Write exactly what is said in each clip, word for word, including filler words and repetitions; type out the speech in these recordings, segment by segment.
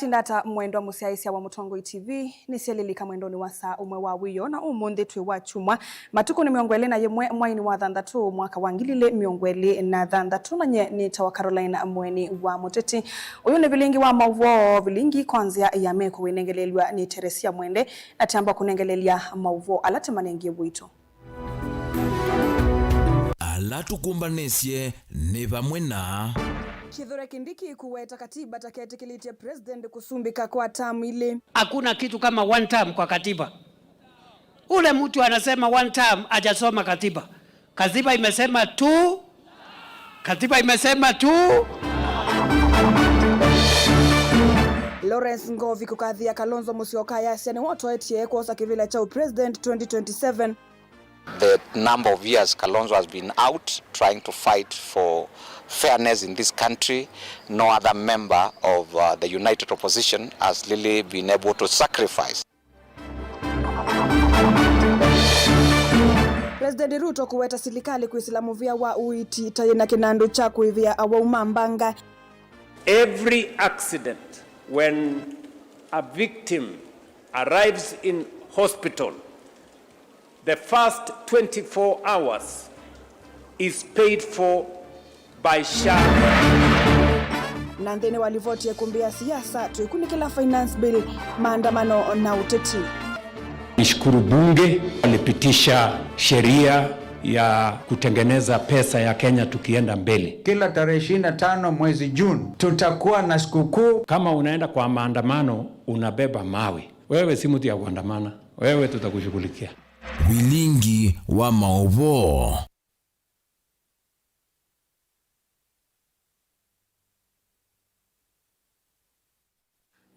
Ndata mwendwa mũsyaĩĩsya wa Mũtongoi T V, nĩsyelilika mwendonĩ wa saa ũmwe wa wĩoo, na ũmũnthĩ twĩ wa kyumwa, matukũ nĩ mĩongo ĩlĩ na yĩmwe mwainĩ wa thanthatũ mwaka wa ngili ilĩ mĩongo ĩlĩ na thanthatũ, na nye nĩtawa Caroline Mweni wa Mũteti. Ũyũ nĩ vilingi wa maũvoo, vilingi kwa nzĩa ya meko wĩnengeleelw'a nĩ Teresia Mwende, na tamba kũnengelelya maũvoo ala tũmanengie wĩito. Ala tũkũmbanĩsye nĩ vamwe na Kithure Kindiki kũweta katiba ta ketĩkĩlĩtye president kũsumbĩka kwa term ilĩ. Hakuna kitu kama one term kwa katiba. Ule mtu anasema one term hajasoma katiba. Katiba imesema two. Katiba imesema two. Lawrence Ngovi kũkathĩa Kalonzo Musyoka ayasya nĩwe ũtoetye kwosa kĩvĩla kya president twenty twenty-seven. The number of years Kalonzo has been out trying to fight for fairness in this country, no other member of, uh, the united opposition has really been able to sacrifice. President Ruto kũweta silikalĩ kwĩsĩla mũvĩa wa ũiiti ta yĩna kĩnandũ kya kũĩvĩa awau ma mbanga. Every accident, when a victim arrives in hospital, the first twenty-four hours is paid for by SHA. Na nthĩnĩ wa livoti ya ĩkũmbĩ ya siasa, twĩkunĩkĩla finance bill, maandamano na ũteti. Nishukuru bunge walipitisha sheria ya kutengeneza pesa ya Kenya tukienda mbele. Kila tarehe ishirini na tano mwezi June tutakuwa na sikukuu. Kama unaenda kwa maandamano, unabeba mawe. Wewe si mtu ya kuandamana. Wewe tutakushughulikia. Vilingi wa maũvoo.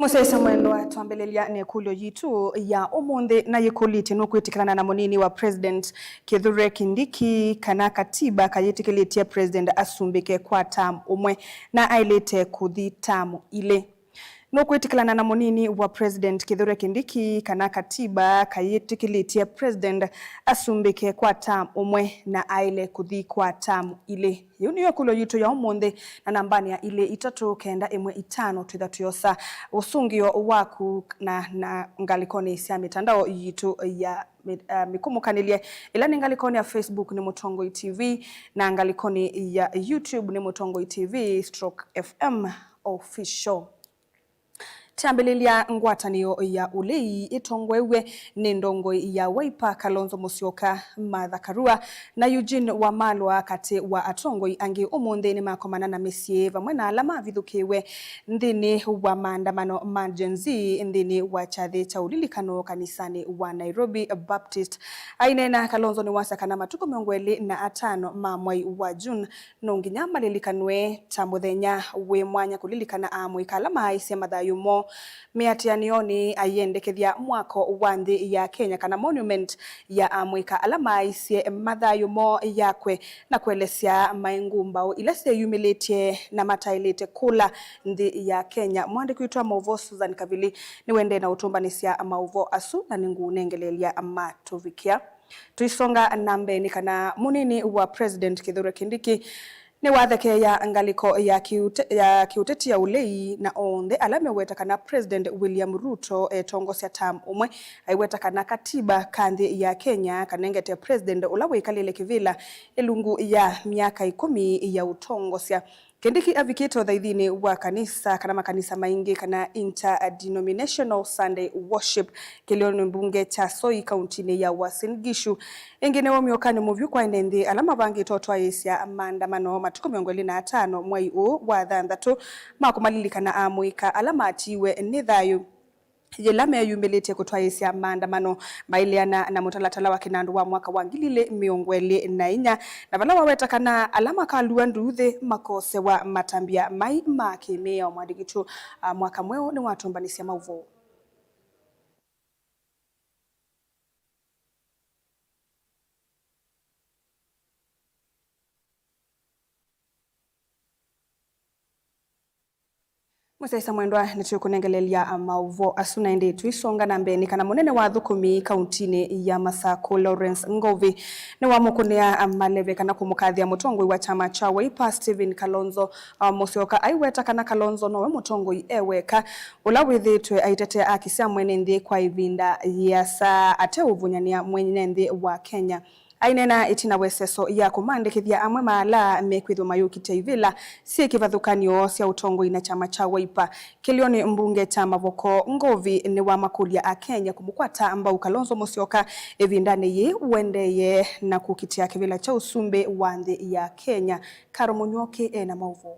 Mũsyaĩĩsya mwendwa, twambĩlĩlya na ĩkũlyo yitũ ya ũmũnthĩ, na yĩkũlĩtye, nũkwĩtĩkĩlana na mũnini wa President Kithure Kindiki kana katiba kayĩtĩkĩlĩtye president asumbĩke kwa term ũmwe na aĩlĩte kũthi term ilĩ? Nũkwĩtĩkĩlana na mũnini wa President Kithure Kindiki kana katiba kayĩtĩkĩlĩtye president asumbĩke kwa term ũmwe na aĩle kũthi kwa term ilĩ? Yĩu nĩyo ĩkũlyo yitũ ya ũmũnthĩ, na nambanĩ ya ilĩ itatũ kenda ĩmwe itano twĩtha tũyosa ũsũngĩo waku na, na ngalĩkonĩ sya mĩtandao yitũ ya mĩ-, eh, mĩkũmũkanĩlye, ĩla nĩ ngalĩkonĩ ya Facebook nĩ Mũtongoi T V, na ngalĩkonĩ ya YouTube nĩ Mũtongoi T V stroke F M Official. Kyambĩlĩlya, ngwatanĩo ya ũlei ĩtongoew'e nĩ ndongoi ya Wiper Kalonzo Musyoka, Martha Karua na Eugene Wamalwa, katĩ wa atongoi angĩ, ũmũnthĩ nĩmakomana na mĩsyĩ vamwe na ala mavithũkĩĩwe nthĩnĩ wa maandamano ma Gen Z nthĩnĩ wa kyathĩ kya ũlilikano kanisanĩ wa Nairobi Baptist. Aineena, Kalonzo nĩwasya kana matukũ mĩongo ĩlĩ na atano ma mwai wa June no nginya malilikanwe ta mũthenya wĩ mwanya kũlilikana amũika ala maaisye mathayũ moo mĩatĩanĩonĩ ayĩendekethya mwako wa nthĩ ya Kenya, kana monument ya amũika ala maaisye mathayũ moo yakwe, na kũelesya maĩ ngũmbaũ ila syeyumĩlĩtye na mataĩlĩte kũla nthĩ ya Kenya. Mũandĩki witũ wa maũvoo Susan Kavili nĩwendee na ũtũmbanĩsya maũvoo asu, na nĩngũũnengeleelya matũvikĩa. Tũisonga na mbee, nĩ kana mũnini wa President Kithure Kindiki nĩwathekeea ngalĩko ya kĩũte-, ya kĩũteti ya ũlei, na onthe ala meũweta kana President William Ruto etongosya term ũmwe, aiweta kana katiba ka nthĩ ya Kenya kanengete president ũla wĩkalĩle kĩvĩla ĩlungu ya myaka ĩkũmi ya ũtongosya. Kindiki avikĩte ũthaithinĩ wa kanisa kana makanisa maingĩ kana interdenominational Sunday worship kĩlĩonĩ mbunge kya Soi kauntinĩ ya Uasin Gishu. Ĩngĩ nĩ wau Myũkanĩ Mũvyũ kwa ene nthĩ ala mavangĩte ũtwaĩĩsya maandamano matukũ mĩongo ĩlĩ na atano mwai ũũ wa thanthatũ ma kũmalilikana amũika ala matiiwe nĩ thayũ yĩla meyumĩlĩtye kũtwaĩĩsya maandamano maĩleana na mũtalatala wa kĩnandũ wa mwaka wa ngili ilĩ mĩongo ĩlĩ na inya, na vala waweta kana ala makalua nduuthĩ makosewa matambya mai ma kĩmĩao. Mwandĩki witũ, a, Mwaka Mweũ nĩwatũmbanĩsya maũvoo. Sasa mwendwa, nĩtũkũnengelelya maũvoo asu na ĩndĩ tũisonga na mbee nĩ kana mũnene wa athũkũmi kauntinĩ ya Masakũ Lawrence Ngovi nĩwamũkũnĩa maleve kana kũmũkathĩa mũtongoi wa kyama kya Wiper Stephen Kalonzo, uh, Musyoka, aiweta kana Kalonzo nowe mũtongoi e weka ũla wĩthĩĩtwe aitetea aki sya mwene nthĩ kwa ĩvinda yĩasa ateũvũnyanĩa mwene nthĩ wa Kenya. Aineena ĩtina wa ĩseso ya kũmandĩkĩthya amwe ma ala mekwĩthĩwa mayũkitya ivĩla syĩ kĩvathũkany'o sya ũtongoi na kyama kya Wiper kĩlĩonĩ mbunge kya Mavoko, Ngovi nĩwamakũlya Akenya kũmũkwata mbau Kalonzo Musyoka ĩvindanĩ yĩĩ ũendeeye na kũkitĩa kĩvĩla kya ũsumbĩ wa nthĩ ya Kenya. Karo Mũnyuoki ena maũvoo.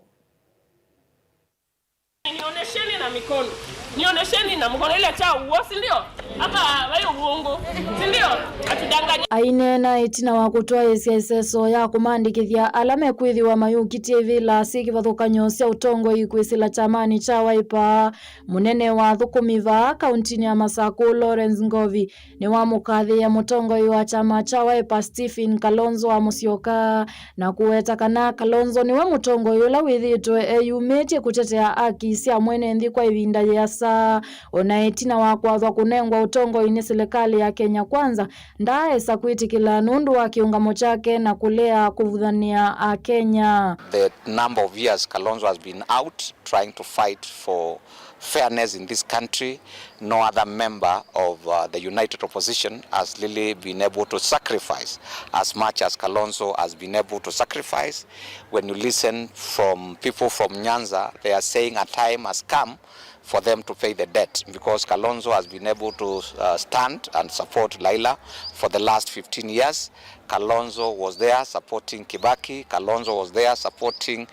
Nionyesheni na mikono. Nionyesheni na mkono ile cha uo, si ndio? Hapa wewe uongo. Si ndio? Atudanganya. Aineena ĩtina wa kũtwaĩĩsya ĩseso ya kũmandĩkĩthya ala mekwĩthĩwa mayũkitye ivĩla syĩ kĩvathũkany'o sya ũtongoi kwĩsĩla kyamanĩ kya Wiper, mũnene wa athũkũmi vaa kauntinĩ ya Masakũ Lawrence Ngovi nĩwamũkathĩĩa mũtongoi wa kyama kya Wiper Stephen Kalonzo wa Musyoka, na kũweta kana Kalonzo nĩwe mũtongoi ũla wĩthĩĩtwe eyumĩtye kũtetea aki sya mwene nthĩ kwa ĩvinda yĩasa. O na ĩtina wa kwathwa kũnengwa ũtongoi nĩ silikalĩ ya Kenya Kwanza, ndaaesa kwĩtĩkĩla nũndũ wa kĩũngamo kyake na kũlea kũvuthanĩa Akenya. The number of years Kalonzo has been out trying to fight for fairness in this country, no other member of, uh, the united opposition has really been able to sacrifice as much as Kalonzo has been able to sacrifice. When you listen from people from Nyanza, they are saying a time has come for them to pay the debt because Kalonzo has been able to, uh, stand and support Raila for the last fifteen years. Kalonzo was there supporting Kibaki. Kalonzo was there supporting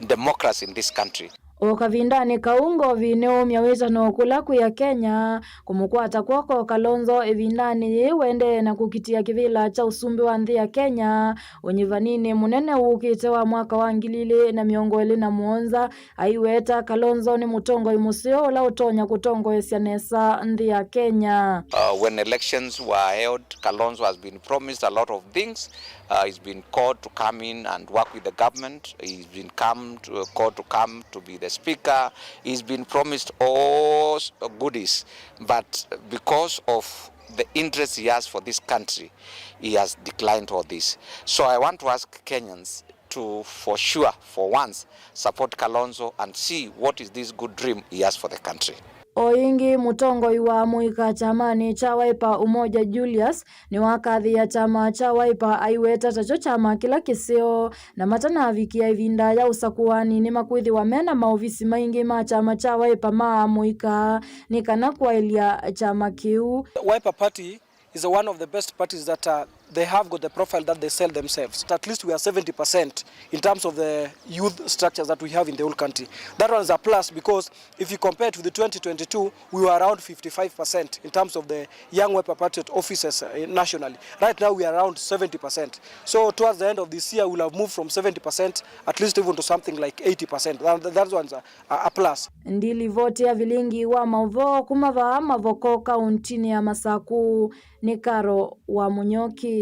democracy in this country. O kavindanĩ kau, Ngovi nĩũmya wĩtano kũla kwĩ Akenya kũmũkwata kw'oko Kalonzo ĩvindanĩ yĩĩ ũendee na kũkitĩa kĩvĩla kya ũsumbĩ wa nthĩ ya Kenya ũnyivaninĩ mũnene wũkĩte wa mwaka wa ngili ilĩ na mĩongo ĩlĩ na mũonza. Aiweta Kalonzo nĩ mũtongoi mũseo ũla ũtonya kũtongoesya nesa nthĩ ya Kenya. Uh, when elections were held, Kalonzo has been promised a lot of things. Uh, he's been called to come in and work with the government. He's been come to, uh, called to come to be the speaker. He's been promised all s-, goodies, but because of the interest he has for this country, he has declined all this. So I want to ask Kenyans to, for sure, for once, support Kalonzo and see what is this good dream he has for the country. O ĩngĩ, mũtongoi wa amũika kyamanĩ kya Wiper Umoja Julius nĩwakathĩĩa kyama kya Wiper aiweta takyo kyama kĩla kĩseo, na matanavikĩa ĩvinda ya ũsakũani nĩmakwĩthĩwa mena maovisi maingĩ ma kyama kya Wiper ma amũika nĩ kana kwaĩlya kyama kĩu. Wiper Party is one of the best parties that, uh, they have got the profile that they sell themselves. At least we are seventy percent in terms of the youth structures that we have in the whole country. That one is a plus because if you compare it with the twenty twenty-two, we were around fifty-five percent in terms of the young Wiper Party offices, uh, nationally. Right now we are around seventy percent. So towards the end of this year, we'll have moved from seventy percent at least even to something like eighty percent. That, that one's a, a, a plus. Ndilivoti ya vilingi wa maũvoo kuma vaa Mavoko kauntinĩ ya Masakũ nĩ Karo wa Mũnyoki.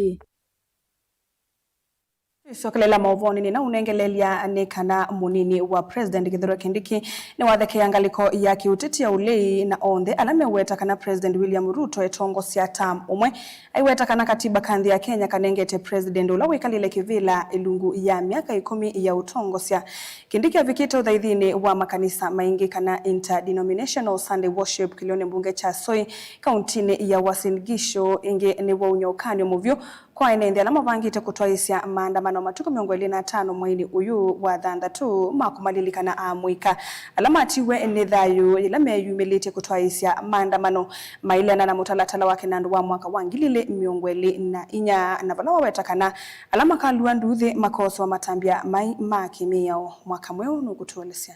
Tũisokelela maũvoonĩ nĩna ũnengelelya nĩ kana mũnini wa President Kithure Kindiki nĩwathekeea ngalĩko ya kĩũteti ya ũlei na onthe ala meweta kana President William Ruto etongosya term ũmwe. Aiweta kana katiba ka nthĩ ya Kenya kanengete president ũla wĩkalĩle kĩvĩla ĩlungu ya myaka ĩkũmi ya ũtongosya. Kindiki avikĩte ũthaithinĩ wa makanisa maingĩ kana interdenominational Sunday worship kĩlĩonĩ mbunge kya Soi, kauntinĩ ya Uasin Gishu. Ĩngĩ nĩwaumya ũkany'o mũvyũ kwa ene nthĩ ala mavangĩte kũtwaĩĩsya maandamano matukũ mĩongo ĩlĩ na atano mweinĩ ũyũ wa thanthatũ ma kũmalilikana amũika ala matiwe nĩ thayũ yĩla meyumĩlĩtye kũtwaĩĩsya maandamano maileana na mũtalatala wa kĩnandũ wa mwaka wa ngili ilĩ mĩongo ĩlĩ na inya, na vala waweta kana ala makalua nduuthĩ makosoa matambya mai ma kĩmĩao. Mwaka mweũ nũkũtũelesya.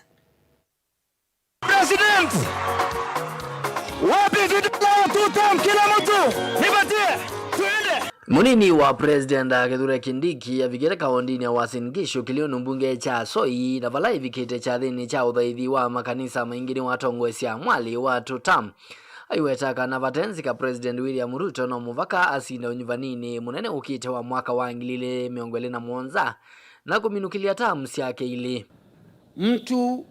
President! Wapi vijana wa two term kila mtu? Nipatie. Tuende. Mũnini wa President Kithure Kindiki avikĩte kaũndĩnĩ ya Uasin Gishu kĩlĩonĩ mbunge kya Soi, na vala ĩvikĩte kyathĩnĩ kya ũthaithi wa makanisa maingĩ nĩwatongoesya mwalĩ wa two term. Aiweta kana vate nzika President William Ruto no mũvaka asinde ũnyuvaninĩ mũnene ũkĩte wa mwaka wa ngili ilĩ mĩongo ĩlĩ na mũonza na kũminũkĩlya term syake ilĩ. Mtu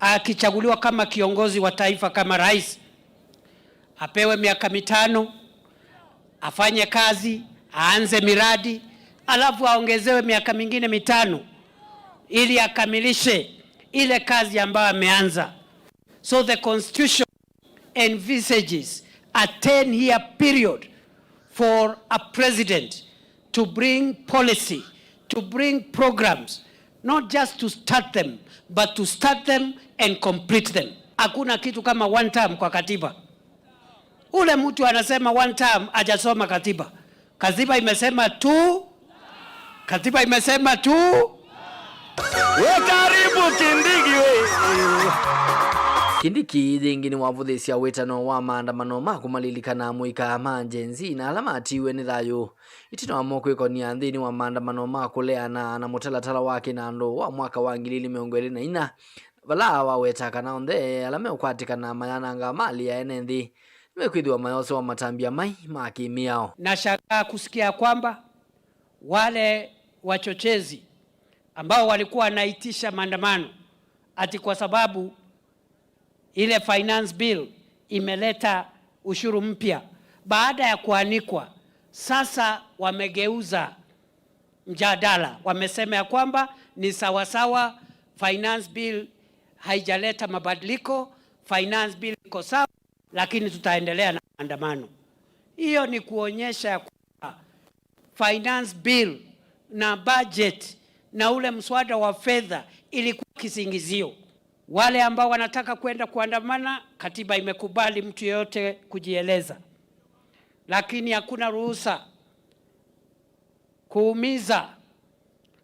akichaguliwa kama kiongozi wa taifa, kama rais, apewe miaka mitano, afanye kazi, aanze miradi, alafu aongezewe miaka mingine mitano ili akamilishe ile kazi ambayo ameanza. So the constitution envisages a ten-year period for a president to bring policy, to bring programs, not just to start them, but to start them and complete them. Hakuna kitu kama one term kwa katiba. Ule mtu anasema one term hajasoma katiba. Katiba imesema tu, katiba imesema tu. We karibu Kindiki we. Kindiki yĩngĩ nĩwavũthĩsya wĩtano wa maandamano ma kũmalilikana amũika ma Gen Z na ala matiiwe nĩ thayũ. Ĩtina wa mo kwĩkonia nthĩnĩ wa maandamano ma kũleana na mũtalatala wa kĩnandũ wa mwaka wa ngili ili mĩongo ĩlĩ na inya, vala waweta kana onthe ala meũkwatĩkana mayananga mali ya ene nthĩ nĩmekwĩthĩwa mayosewa matambya mai ma kĩmĩao. Nashangaa kusikia kwamba wale wachochezi ambao walikuwa wanaitisha maandamano ati kwa sababu ile finance bill imeleta ushuru mpya, baada ya kuanikwa, sasa wamegeuza mjadala, wamesema ya kwamba ni sawasawa, finance bill haijaleta mabadiliko, finance bill iko sawa, lakini tutaendelea na maandamano. Hiyo ni kuonyesha ya kwamba finance bill na budget na ule mswada wa fedha ilikuwa kisingizio. Wale ambao wanataka kwenda kuandamana, katiba imekubali mtu yeyote kujieleza, lakini hakuna ruhusa kuumiza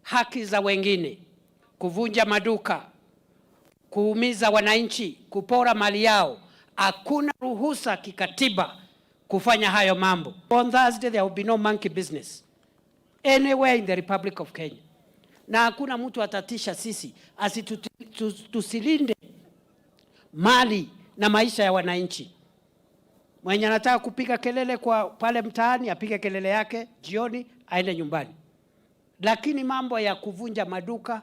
haki za wengine, kuvunja maduka, kuumiza wananchi, kupora mali yao. Hakuna ruhusa kikatiba kufanya hayo mambo. On Thursday there will be no monkey business anywhere in the Republic of Kenya. Na hakuna mtu atatisha sisi asi tuti-, tu-, tusilinde mali na maisha ya wananchi. Mwenye anataka kupiga kelele kwa pale mtaani, apige kelele yake, jioni aende nyumbani. Lakini mambo ya kuvunja maduka,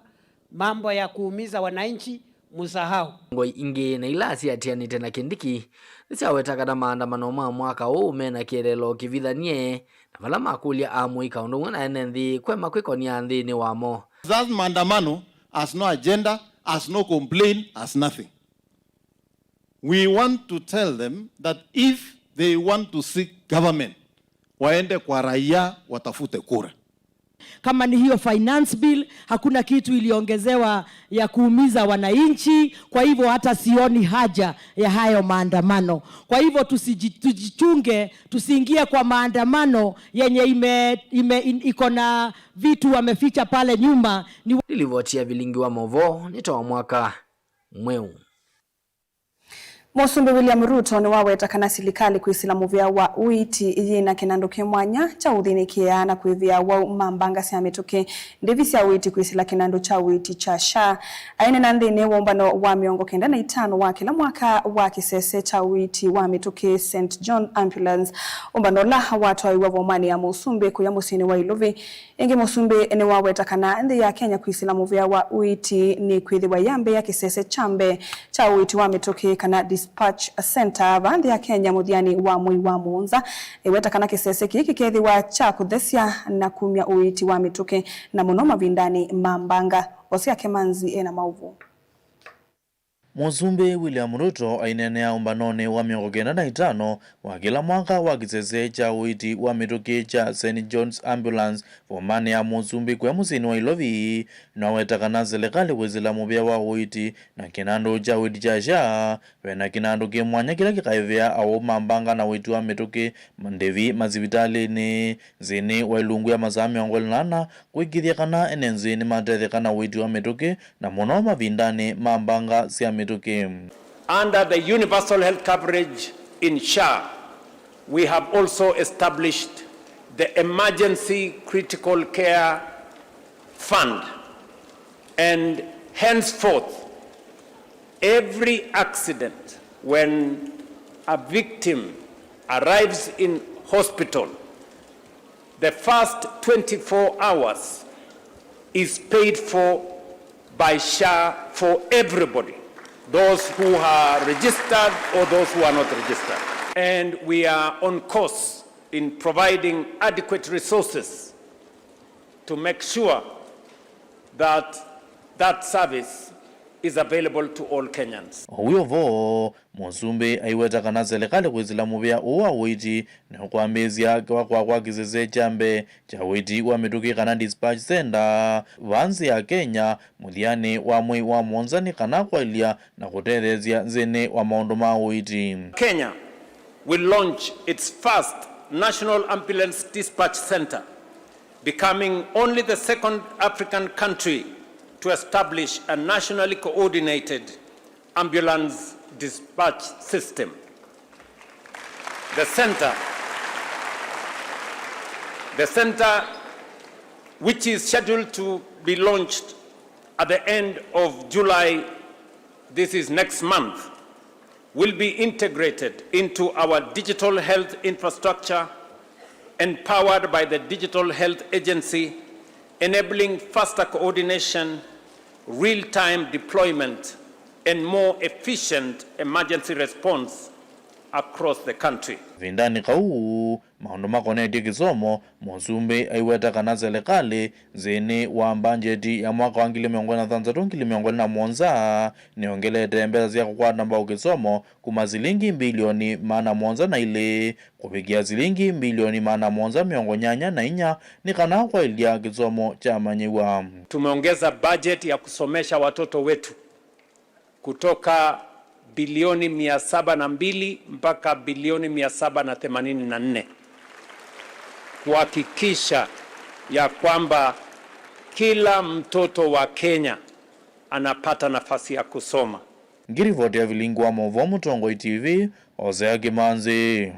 mambo ya kuumiza wananchi, musahau. Ngoi ingĩ na ila siatianĩte na Kindiki nĩsyaweta kana maandamano ma mwaka ũũ mena kĩeleelo kĩvithanie, na vala makũlya amũika ũndũ ũmwe na ene nthĩ kwema kwĩkonia nthĩnĩ wamo. That maandamano has no agenda, has no complaint, has nothing. We want to tell them that if they want to seek government, waende kwa raia watafute kura. Kama ni hiyo finance bill, hakuna kitu iliongezewa ya kuumiza wananchi, kwa hivyo hata sioni haja ya hayo maandamano. Kwa hivyo tusiji-, tujichunge, tusiingie kwa maandamano yenye ime-, ime-, in-, iko na vitu wameficha pale nyuma. Ni wa- Nĩ livoti ya Vilingi wa Mauvoo, nĩ ta wa mwaka mweũ. Mũsumbĩ William Ruto nĩwaweta kana silikalĩ kwĩsĩla mũvĩa wa ũiiti yĩna kĩnandũ kĩ mwanya kya ũthĩnĩkĩaa na kwĩvĩa wau ma mbanga sya mĩtũkĩ ndĩvi sya ũiiti kwĩsĩla kĩnandũ kya ũiiti kya SHA. Aineena nthĩnĩ wa ũmbano wa mĩongo kenda na itano wa kĩla mwaka wa kĩsese kya ũiiti wa mĩtũkĩ Saint John Ambulance, ũmbano ũla watwaĩwa vomanĩ ya mũsumbĩ kũya mũsyĩnĩ wa Ilovi, ĩngĩ mũsumbĩ nĩwaweta kana nthĩ ya Kenya kwĩsĩla mũvĩa wa ũiiti nĩkwĩthĩwa yambĩĩa kĩsese kya mbee kya ũiiti wa mĩtũkĩ kana dispatch center vaa nthĩ ya Kenya mũthyanĩ wa mwei wa mũonza. Ĩweta kana kĩsese kĩĩ kĩkethĩwa kya kũthesya na kumya ũiiti wa mĩtũkĩ, na mũno mavindanĩ ma mbanga. Osia Kemanzi ena maũvoo. Mũsumbĩ William Ruto aineenea ũmbanonĩ wa mĩongo kenda na itano wa kĩla mwaka wa kĩsese kya ũiiti wa mĩtũkĩ kya Saint John's Ambulance vomanĩ ya mũsumbĩ kũya mũsyĩnĩ wa Ilovi, nĩwaweta kana silikalĩ kwĩsĩla mũvĩa wa ũiiti na kĩnandũ kya ũiiti kya SHA, ve na kĩnandũ kĩ mwanya kĩla kĩkaĩvĩa aũũ ma mbanga na ũiiti wa mĩtũkĩ ndĩvi masivitalĩnĩ nthĩnĩ wa ilungu ya masaa mĩongo ĩlĩ na ana, kũĩkĩĩthya kana ene nthĩ nĩmatetheka na ũiiti wa mĩtũkĩ, na mũno mavindanĩ ma mbanga sya mĩtũkĩ. Under the universal health coverage in SHA, we have also established the Emergency Critical Care Fund, and henceforth, every accident when a victim arrives in hospital, the first twenty-four hours is paid for by SHA for everybody. those who are registered or those who are not registered. And we are on course in providing adequate resources to make sure that that service is available to all Kenyans. O wĩ o vo, mũsumbĩ aiweta kana selekalĩ kwĩsĩla mũvĩa ũũ wa ũiiti nĩũkwambĩĩsya kwa kwakwa kĩsese kya mbee kya ũiiti wa mĩtũkĩ kana dispatch center vaa nthĩ ya Kenya mũthyanĩ wa mwei wa mũonza nĩ kana kwaĩlya na kũtetheesya nthĩnĩ wa maũndũ ma ũiiti. Kenya will launch its first National Ambulance Dispatch Center, becoming only the second African country to establish a nationally coordinated ambulance dispatch system. The center, the center, which is scheduled to be launched at the end of July, this is next month, will be integrated into our digital health infrastructure, empowered by the Digital Health Agency, enabling faster coordination, real-time deployment, and more efficient emergency response across the country. Kavindanĩ kau, maũndũ makonetye kĩsomo, mũsumbĩ aiweta kana selekalĩ nthĩnĩ wa mbanjeti ya mwaka wa ngili mĩongo ĩlĩ na thanthatũ ngili mĩongo ĩlĩ na mũonza nĩyongelete mbesa sya kũkwata mbau kĩsomo kuma silingi mbilioni maana mũonza na ilĩ kũvikĩa silingi mbilioni maana mũonza mĩongo nyanya na inya nĩ kana kwaĩlya kĩsomo kya amanyĩw'a. Tumeongeza budget ya kusomesha watoto wetu kutoka bilioni mia saba na mbili mpaka bilioni mia saba na themanini na nne, kuhakikisha ya kwamba kila mtoto wa Kenya anapata nafasi ya kusoma. Ngirivoti ya vilingi wa maũvoo Mũtongoi T V, Hosea Kĩmanzi.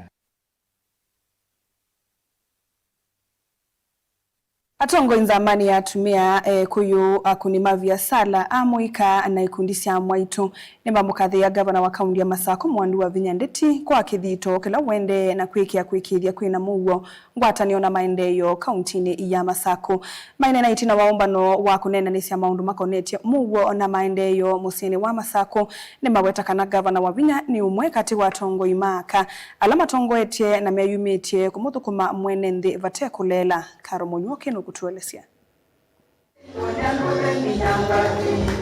Atongoi nzamanĩ ya atumĩa, Ekũyũ, akũni ma viasala, amũika na ikundi sya amwaitũ nĩmamũkathĩĩa ngavana wa kaunti ya Masakũ Mwandu Wavinya Ndeti kwa kĩthito kĩla ũendee na kwĩkĩa kwĩkĩĩthya kwĩna mũuo, ngwatanĩo na maendeeo kauntinĩ ya Masakũ. Maineena ĩtina wa ũmbano wa kũneenanĩsya maũndũ makonetye mũuo na maendeeo mũsyĩnĩ wa Masakũ, nĩmaweta kana ngavana Wavinya nĩ ũmwe katĩ wa atongoi ma aka ala matongoetye na meyumĩtye kũmũthũkũma mwene nthĩ vate kũleela. Karo Mũnyuoke nũkũtũelesya.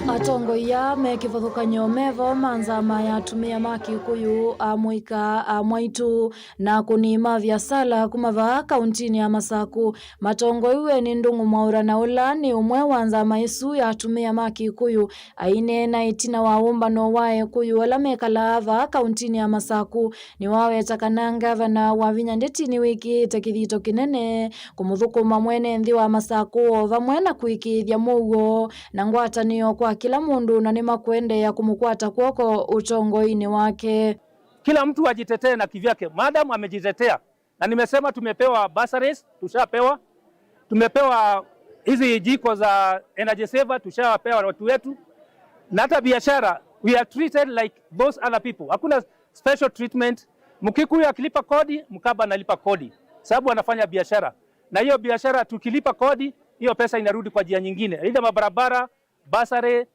Atongoi aa me kĩvathũkany'o me vo ma nzama ya atumĩa ma Kĩkũyũ, amũika, amwaitũ, na akũni ma viasala kuma vaa kauntinĩ ya Masakũ matongoiw'e nĩ Ndũng'ũ Mwaũra, na ũla nĩ ũmwe wa nzama ĩsu ya atumĩa ma Kĩkũyũ, aineena ĩtina wa ũmbano wa Ekũyũ ala mekalaa vaa kauntinĩ ya Masakũ. Nĩwaweta kana ngavana Wavinya Ndeti nĩwĩkĩĩte kĩthito kĩnene kũmũthũkũma mwene nthĩ wa Masakũ o vamwe na kũĩkĩĩthya mũuo na ngwatanĩo kwa kĩla mũndũ, na nĩmakũendeea kũmũkwata kw'oko ũtongoinĩ wake. Kila mtu ajitetee na kivyake. Madam amejitetea. Na nimesema tumepewa bursaries, tushapewa. Tumepewa hizi jiko za energy saver, tushawapewa watu wetu. Na hata biashara, we are treated like those other people. Hakuna special treatment. Mkikuyu akilipa kodi, Mkamba analipa kodi, sababu anafanya biashara. Na hiyo biashara tukilipa kodi, hiyo pesa inarudi kwa njia nyingine. Either mabarabara, bursary.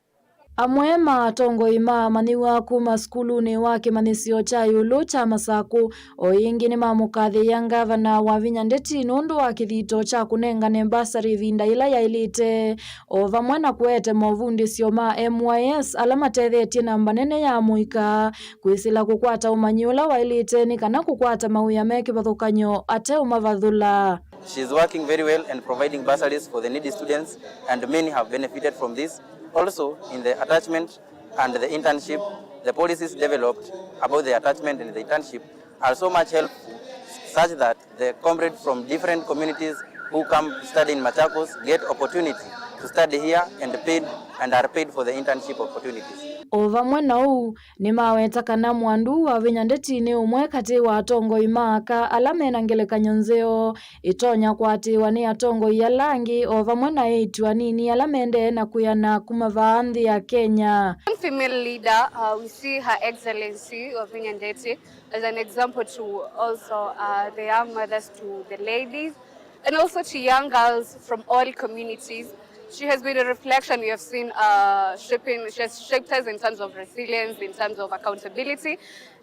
Amwe ma atongoi ma amanyĩw'a kuma sukulunĩ wa kĩmanyĩsyo kya ĩũlũ kya Masakũ o ĩngĩ nĩmamũkathĩĩa ngavana Wavinya Ndeti nũndũ wa kĩthito kya kũnengane mbasarĩ ĩvinda yĩla yaĩlĩte, o vamwe na kũete movundĩsyo ma M Y S ala matethetye namba nene ya amũika kwĩsĩla kũkwata ũmanyi ũla waĩlĩte nĩ kana kũkwata mawĩa me kĩvathũkany'o ateũmavathũla. She is working very well and providing bursaries for the needy students, and many have benefited from this. Also, in the attachment and the internship, the policies developed about the attachment and the internship are so much helpful, such that the comrades from different communities who come to study in Machakos get opportunity to study here and paid, and are paid for the internship opportunities. O vamwe na ũu, nĩmaweta kana Mwandu Wavinya Ndeti nĩ ũmwe katĩ wa atongoi ma aka ala mena ngelekany'o nzeo ĩtonya kũatĩĩwa nĩ atongoi ala angĩ o vamwe na eĩtu anini ala mendee na kwĩana kuma vaa nthĩ ya Kenya. One female leader, uh, we see Her Excellency Wavinya Ndeti as an example to also, uh, the young mothers, to the ladies, and also to young girls from all communities. She has been a reflection. We have seen uh, shaping, she has shaped us in terms of resilience, in terms of accountability,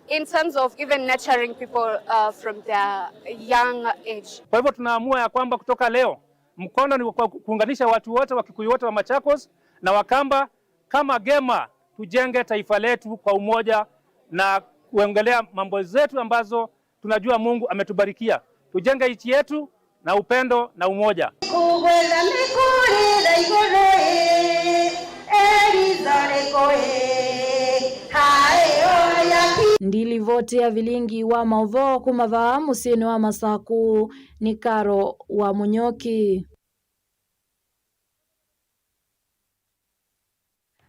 in terms of even nurturing people uh, from their young age. Kwa hivyo tunaamua ya kwamba kutoka leo mkono ni kwa kuunganisha watu wote, Wakikuyu wote wa Machakos na Wakamba, kama Gema tujenge taifa letu kwa umoja na kuongelea mambo zetu ambazo tunajua Mungu ametubarikia. Tujenge nchi yetu na upendo na umoja. Kũkwenda nĩ kũrĩ tha igũrũ ĩ, eritho nĩ kũĩ, haĩ oya ki. Ndilivoti ya vilingi wa maũvoo kuma vaa mũsyĩnĩ wa Masaku nĩ Karo wa Mũnyoki.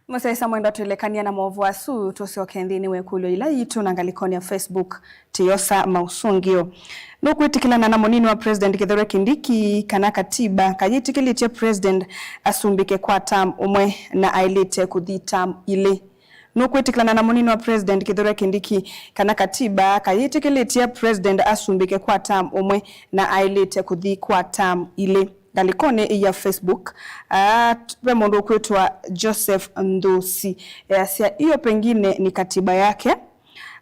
Mũsyaĩĩsya mwendwa, twĩlekany'a na maũvoo asu, tũsyoke nthĩnĩ wa ĩkũlyo ila itũ na ngalĩkonĩ ya Facebook, tĩyosa maũsũngĩo. Nũkwĩtĩkĩlana na mũnini wa President Kithure Kindiki kana katiba kayĩtĩkĩlĩtye President asumbĩke kwa term ũmwe na aĩlĩte kũthi term ilĩ? Nũkwĩtĩkĩlana na mũnini wa President Kithure Kindiki kana katiba kayĩtĩkĩlĩtye President asumbĩke kwa term ũmwe na aĩlĩte kũthi kwa term ilĩ? Ngalĩkonĩ ya Facebook, ah, ve mũndũ ũkwĩtwa Joseph Nthusi easya, "Hiyo pengine ni katiba yake."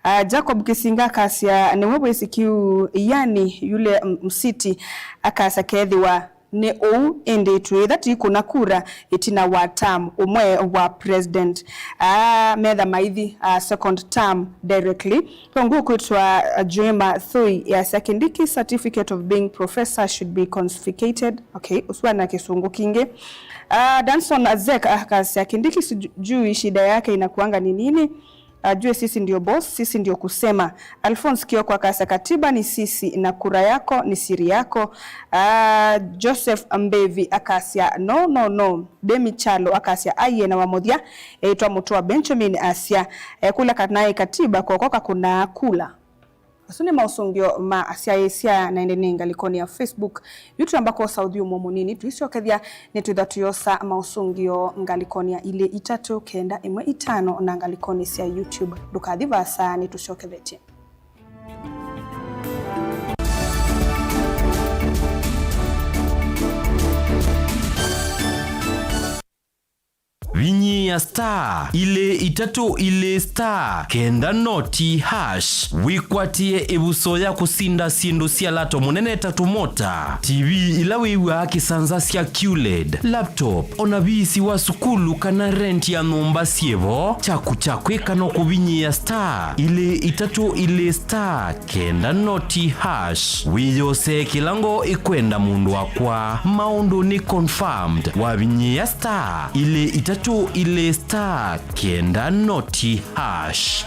Ah, Jacob Kisinga akasya, "Nĩwe wĩsĩ kĩu, yani yule m-, msiti," akasya, "kethĩwa nĩ ũu, ĩndĩ twĩĩtha tũikũna kura ĩtina wa term ũmwe wa president." Ah, metha maithi, ah, second term directly. Ve ũngĩ ũkwĩtwa, ah, Joema Thoi easya, "Kindiki certificate of being professor should be confiscated." Okay, ũsu ana kĩsũngũ kingĩ. Ah, Danson Azek akasya, "Kindiki sijui shida yake inakuanga ni nini? Ajue sisi ndio boss, sisi ndio kusema." Alphonse Kioko akasya, "Katiba ni sisi na kura yako ni siri yako." Ah, Joseph Mbevi akasya, "No, no, no." Demi Chalo akasya, "Aiye." Na wa mũthya eĩtwa Mũtũa Benjamin asya, ekũlya kana ĩ katiba koko kakũnaa kula. Asu nĩ maũsũngĩo ma asyaĩĩsya na ĩndĩ nĩ ngalĩkonĩ ya Facebook. Yu twamba kwosa ũthyũmũo mũnini, tũisyokethya nĩtwĩtha tũyosa maũsũngĩo ngalĩkonĩ ya ilĩ itatũ kenda ĩmwe itano na ngalĩkonĩ sya YouTube. Ndũkathi vaasa, nĩtũsyokethetye. Vinyĩĩa star ilĩ itatũ ilĩ star kenda noti hash wĩkwatĩe ĩvuso ya kũsinda syĩndũ sya lato mũnene ta tũmota, T V ila wĩw'aa kĩsanza sya Q led, laptop, o na viisi wa sukulu kana rent ya nyũmba syĩ vo. Kyaku kya kwĩka no kũvinyĩĩa star ilĩ itatũ ilĩ star kenda noti hash. Wĩyosee kĩla ngoo ĩkwenda, mũndũ wakwa. Maũndũ nĩ confirmed. Wavinyĩĩa star ilĩ itatũ ilĩ star kenda noti hash.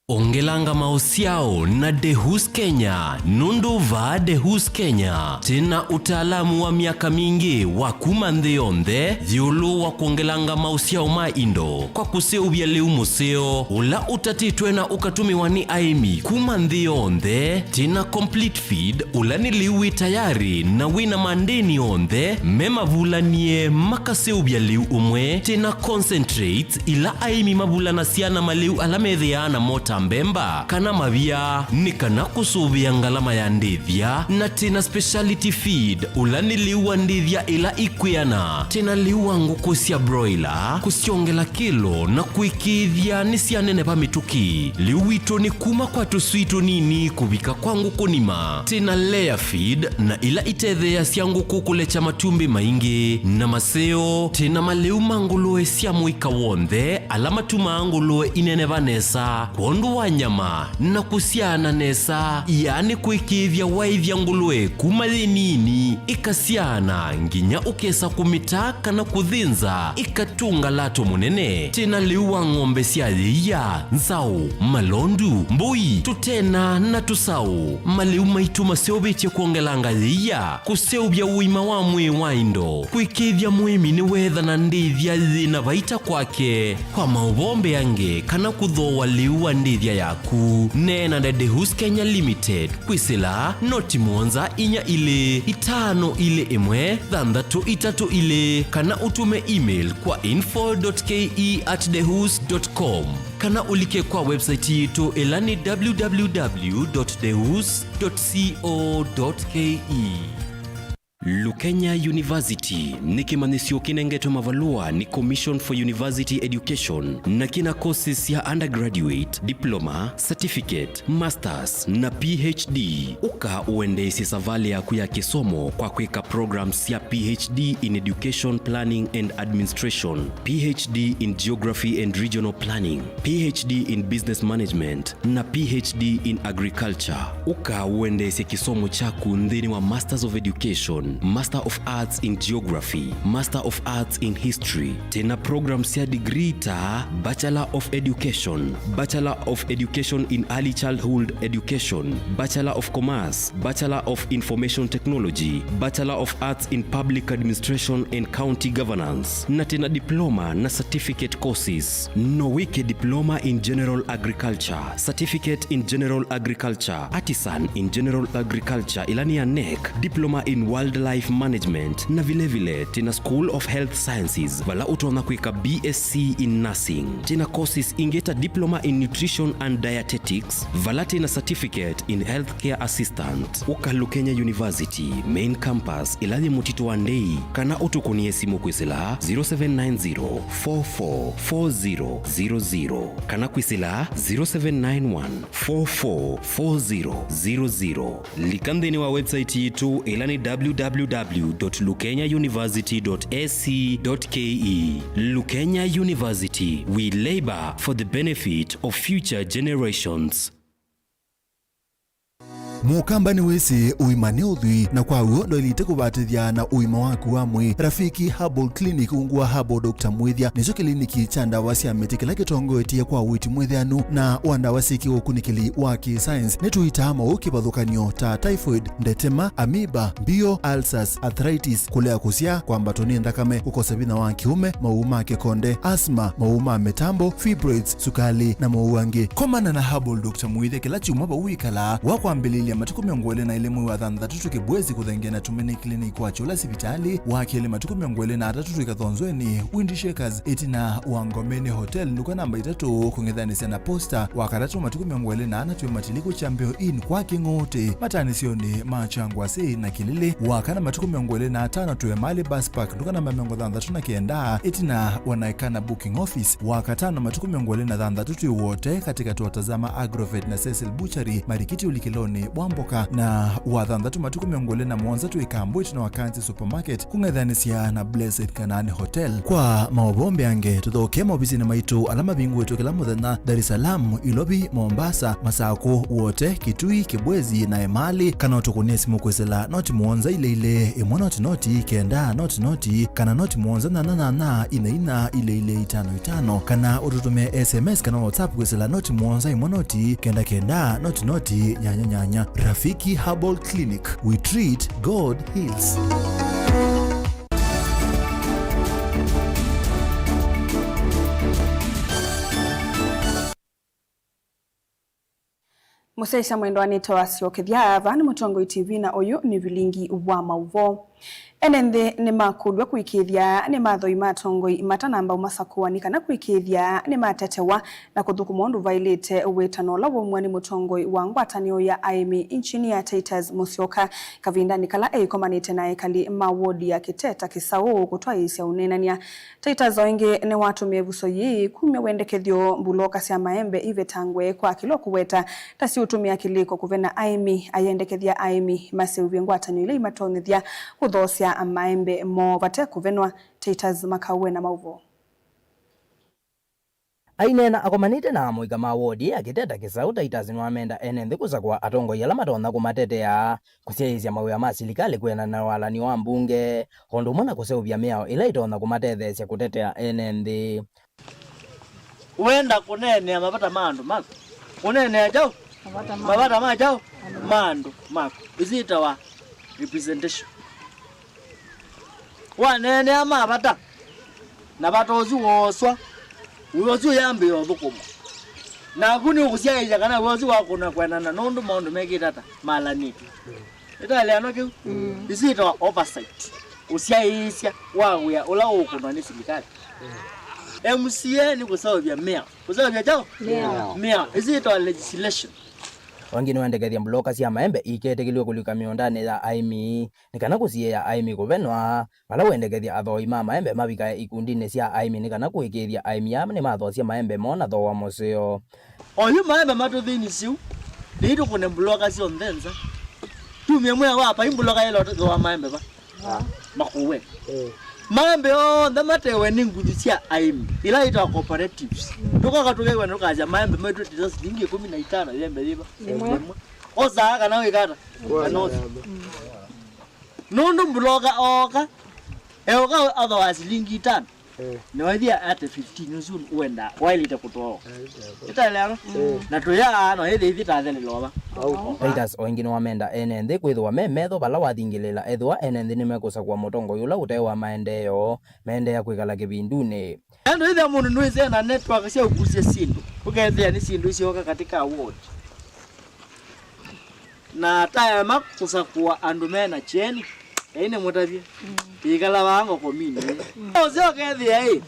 Ongelanga maũsyao na Dehus Kenya, nũndũ vaa Dehus Kenya twĩ na ũtaalamu wa myaka mingĩ wa kuma nthĩ yonthe ĩũlũ wa kwongelanga maũsyao ma indo kwa kũseũvya lĩu mũseo ũla ũtatĩtwe na ũkatũmĩwa nĩ aĩmi kuma nthĩ yonthe. Twĩ na complete feed, ũla nĩ lĩu wĩ tayarĩ na wĩ na mandĩni onthe me mavulanie makaseũvya lĩu ũmwe. Twĩ na concentrates, ila aĩmi mavulanasya na malĩu ala methĩaa namo ta mbemba kana mavia, nĩ kana kũsũvĩa ngalama ya ndĩthya. Na twĩ na speciality feed, ũla nĩ lĩu wa ndĩthya ĩla ikwĩana. Twĩ na lĩu wa ngũkũ sya broiler, kũsyongela kĩlo na kũĩkĩĩthya nĩsyaneneva mĩtũkĩ. Lĩu witũ nĩ kuma kwa tũswii tũnini kũvika kwa ngũkũ nima. Twĩ na layer feed, na ila itetheeasya ngũkũ kũlekya matumbĩ maingĩ na maseo. Twĩ na malĩu ma ngũlũe sya mũika w'onthe ala matumaa ngũlũe ineneva nesa kwondũ wa nyama na kũsyaana nesa, yaani kũĩkĩĩthya waĩthya ngũlũe kuma yĩ nini ĩkasyaana nginya ũkesa kũmĩta kana kũthĩnza ĩkatũnga lato mũnene. Twĩ na lĩu wa ng'ombe sya yĩia, nzaũ, malondu, mbũi, tũtena na tũsaũ. Malĩu maitũ maseũvĩtye kwongelanga yĩia, kũseũvya ũima wa mwĩĩ wa indo, kũĩkĩĩthya mũĩmi nĩweethana ndĩthya yĩ na vaita kwake. Kwa maũvoo mbeange kana kũthooa lĩu wa ndĩthya yaku, neena na Dehus Kenya Limited kwĩsĩla noti mũonza inya ilĩ itano ilĩ ĩmwe thanthatũ itatũ ilĩ, kana ũtũme email kwa info dot K E at dehus dot com, kana ũlike kwa website yitũ ĩla nĩ W W W dot dehus dot co dot K E. Lukenya University nĩ kĩmanyĩsyo kĩnengetwe mavalũa nĩ Commission for University Education na kĩna courses sya undergraduate, diploma, certificate, masters, na P H D. Ũka ũendeesye savalĩ yaku ya kĩsomo kwa kwĩka programs sya P H D in Education Planning and Administration, P H D in Geography and Regional Planning, P H D in Business Management, na P H D in Agriculture. Ũka ũendeesye kĩsomo kyaku nthĩnĩ wa Masters of Education, Master of Arts in Geography, Master of Arts in History. Twĩna program sya degree ta Bachelor of Education, Bachelor of Education in Early Childhood Education, Bachelor of Commerce, Bachelor of Information Technology, Bachelor of Arts in Public Administration and County Governance, na twĩna diploma na certificate courses. No wĩke diploma in general agriculture, certificate in general agriculture, artisan in general agriculture, ĩla nĩ ya nec, diploma in wildlife management, na vilevile twĩna School of Health Sciences, vala ũtonya kwĩka B S C in nursing. Twĩna courses ingĩ ta diploma in nutrition and dietetics, vala twĩna certificate in healthcare assistant. Ũka Lukenya University main campus ĩla yĩ Mũtitũ wa Ndei, kana ũtũkũnĩe simũ kwĩsĩla zero seven nine zero, four four four zero zero zero, kana kwĩsĩla zero seven nine one, four four four zero zero zero. Lika nthĩnĩ wa website yitũ ĩla nĩ w w w dot lukenya university dot a c dot k e. Lukenya University, we labor for the benefit of future generations. Mũkamba nĩwĩsĩ ũima nĩ ũthwii, na kwa w'o ndwaĩlĩte kũvatĩthya na ũima waku wa mwĩĩ. Rafiki Herbal Clinic ungu wa Herbal Doctor Mwĩthya nĩkyo kĩliniki kya ndawa sya mĩtĩ kĩla kĩtongoetye kwa ũiiti mwĩthĩanu na wa ndawa syĩ kĩũkunĩkĩli wa kĩ-science. Nĩtũitaa maũũ kĩvathũkany'o ta typhoid, ndetema, amoeba, mbio, ulcers, arthritis, kũlea kũsyaa, kwambatwa nĩ nthakame, kũkosa vinya wa kĩũme, maũũ ma kĩkonde, asthma, maũũ ma mĩtambo, fibroids, sukali, na maũũ angĩ. Komana na Herbal Doctor Mwĩthya kĩla kyumwa vau wĩkalaa, wa kwambĩlĩlya matukũ mĩongo ĩlĩ na ĩlĩ mwei wa thanthatũ twĩ Kĩbwezi kũthengea na Tumaini Clinic kwa Kyũla sivitalĩ, wa kelĩ matukũ mĩongo ĩlĩ na atatũ twĩ Kathonzweni, Wind Shakers, ĩtina wa Ngomeni Hotel, nduka namba itatũ, kũng'ethanĩsya na Posta, wa katatũ matukũ mĩongo ĩlĩ na ana twĩ Matiliku Champion Inn kwa Kĩng'ũtĩ, mataanĩsyonĩ ma Kyangwasĩ na Kĩlĩlĩ, wa kana matukũ mĩongo ĩlĩ na atano twĩ Emali Bus Park, nduka namba mĩongo thanthatũ na kenda, ĩtina wa Naikana Booking Office, wa katano matukũ mĩongo ĩlĩ na thanthatũ twĩ Wote, katĩkatĩ wa Tazama Agrovet na Cecil Butchery, marikiti ũlikĩlonĩ wa mboka, na wa thanthatũ matukũ mĩongo ĩlĩ na mũonza twĩ Kambwit na Wakanzi Supermarket, kũng'ethanĩsya na Blessed Canaan Hotel. Kwa maũvoo mbeange, tũthokee maovisinĩ maitũ ala mavingũĩtwe kĩla mũthenya, Dar es Salaam, Ilovi, Mombasa, Masakũ, Wote, Kitui, Kibwezi, na Emali, kana ũtũkũnĩe simũ kwĩsĩla noti mũonza ilĩ ilĩ, ĩmwe noti noti, kenda noti noti, kana noti mũonza nyanya nyanya, ina ina, ilĩ ilĩ, itano itano, kana ũtũtũmĩe S M S kana WhatsApp kwĩsĩla noti mũonza ĩmwe noti, kenda kenda, noti noti, nyanya nyanya. Rafiki Herbal Clinic, we treat, God heals. Mũsyaĩĩsya mwendwa nĩtawa Syokethya, vaa nĩ Mũtongoi T V na ũyũ nĩ vilingi wa maũvoo. Ene nthĩ nĩmakũlw'a kũĩkĩĩthya nĩmathoima atongoi matanamba ũmasakũa nĩ kana kũĩkĩĩthya nĩmatetewa na kũthũkũma ũndũ vaĩlĩte. Wĩtano ũla waumw'a nĩ mũtongoi wa ngwatanĩo ya aĩmi, Engineer Titus Mũsyoka, kavindanĩ kala eĩkomanĩte na ekali ma wodi ya Kĩteta Kĩsaũ kũtwaĩĩsya ũneenany'a. Titus o ĩngĩ nĩwatũmĩe ĩvuso yĩĩ kumya wendekethyo mbuloka sya maembe ivetangwe kwa kĩla ũkũweta ta siũtũmĩa kĩlĩko kũvena aĩmi. Ayendekethya aĩmi maseũvye ngwatanĩo ila imatonyethya kũthoosya maembe moo vate kũvenwa. Titus Makau ena maũvoo. Aineena akomanĩte na amũika ma wodi ya Kĩteta Kĩsaũ, Titus nĩwamenda ene nthĩ kũsakũa atongoi ala matonya kũmatetea, kũsyaĩĩsya mawĩa ma silikalĩ kwĩanana na walany'o wa mbunge, o ũndũ ũmwe na kũseũvya mĩao ĩla ĩtonya kũmatetheesya kũtetea ene nthĩ. Wenda kũneenea mavata ma andũ maku, kũneenea kyaũ? Mavata ma kyaũ? Ma andũ maku. Ĩsu yĩtawa representation. Waneenea mavata, na vata ũsu wooswa, wĩa ũsu ũyambĩĩa ũthũkũmwa. Naku nĩũkũsyaĩĩsya kana wĩa ũsu wakũna kwenana nũndũ maũndũ mekĩte ata malanĩtw'e. Nĩtaeleanwa kĩu? Ĩsu yĩtawa oversight, ũsyaĩĩsya wa wĩa ũla ũũkũnwa nĩ silikalĩ. M C A nĩ kũseũvya mĩao. Kũseũvya kyaũ? Mĩao. Mĩao. Ĩsu yĩtawa legislation. O ĩngĩ nĩwendekethya mbuloka sya maembe iketĩkĩlw'e kũlika mĩũndanĩ ya aĩmi nĩ kana kũsiĩĩa aĩmi kũvenwa. Vala wendekethya athooĩ ma maembe mavikae ikundinĩ sya aĩmi nĩ kana kũĩkĩĩthya aĩmi aa nĩmathoosya maembe moo na thooa mũseo. Oyu maembe matũ thĩnĩ syĩu, nĩitũkũne mbuloka syonthe nza. Tumie mwĩa wa pai mbuloka yĩla ũtũthooa maembe va. Makuwe. Maembe onthe matewe nĩ nguthu sya aĩmi, ila itawa cooperatives. Tũkoka tũkew'a nũkasya maembe maitũ tĩta silingi ĩkũmi na itano yembe yĩva. Ĩmwe. Osaa kana wĩkata. Kana osa. Nũndũ mbuloka ooka, eũka athoa silingi itano. Eh. Na wethĩa ate fifteen ũsu wenda waĩlĩte kũtwawa. Ĩtaeleana? Eh. Na tũyaa no ĩthĩ ithi tathelelova. Au. Titus o ĩngĩ nĩwamenda ene nthĩ kwĩthĩwa me metho vala wathingĩlĩĩla ethĩwa ene nthĩ nĩmekũsakũa mũtongoi ũla ũtaĩ wa maendeeo, meendeea kwĩkala kĩvindunĩ. Andũ ĩthĩa mũndũ nũĩsĩ ena network sya ũkusya syĩndũ, ũkethĩa nĩ syĩndũ isyoka katika ward. Na taema kũsakũa andũ me na kyeni, Ngai nĩmũtavye. Ĩkala vaa ngokomini. Ũseo ũkethĩa ĩ,